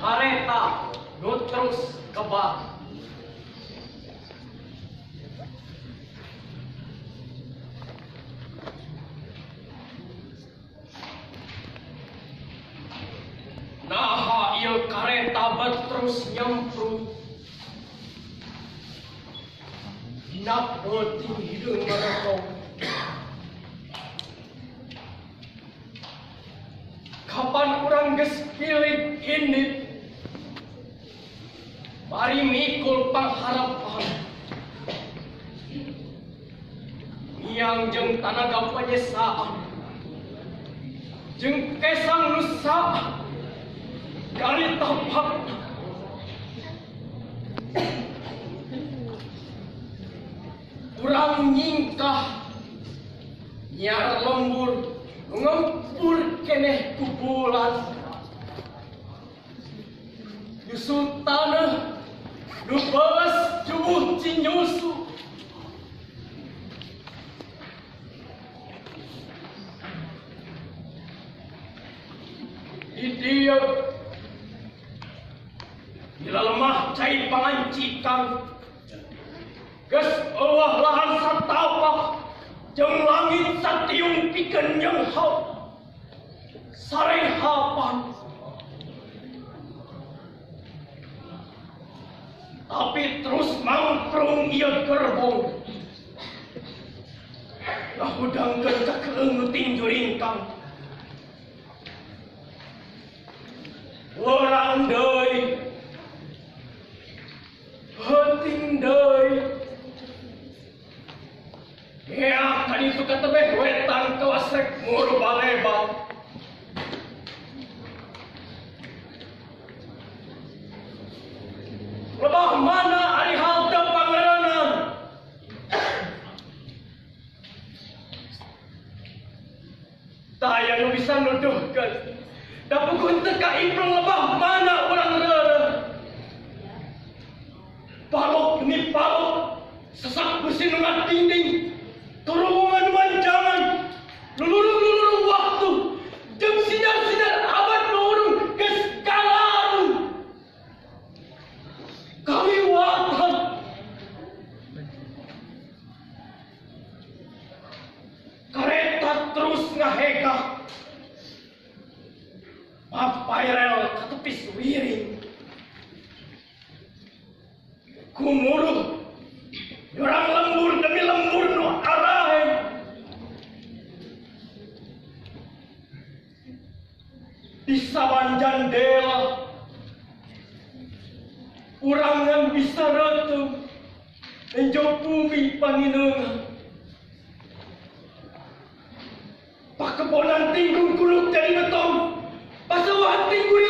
Kareta nu terus kebak. Naha ieu kareta terus nyemprut. Dina peuting hideung marotong. Kapan urang geus pilih indit? Bari mikul pangharapan. Miang jeung tanaga panyesaan. Jeung kesang nu saat dari tapak. Urang nyingkah nyiar lembur ngempur keneh ku bulan. Nyusul tanah nu beus jubuh cinyusu. Di dieu bila lemah cai pangancikan geus eueuh lahan satapak jeung langit satiung pikeun nyenghau sarehapan. Tapi terus mangprung ieu gerbong ngahudangkeun ka keung nu tinju ringkang. Urang deui heuting deui. Ya, tadi itu katebeh wetan kawas rek murbaleba. Lebah mana ari halte pangeranan? Taya nu bisa nuduhkeun. Da puguh teu kaimprung lebah mana urang reureuh. Palok demi palok, sesak besi nu dinding. Turungan manjangan, lulurung-lulurung waktu, jeung sinar-sinar abad nurung geus kalarung. Kaliwatan. Kareta terus ngahegah. Mapai rel katepis wiring. Kumuruh nyurang lembur demi lembur nu arahe. Di saban jandela urangan bisa retem enjo bumi pangineungan. Pakebonan tinggung kuluk jadi beton, pasawahan tingguri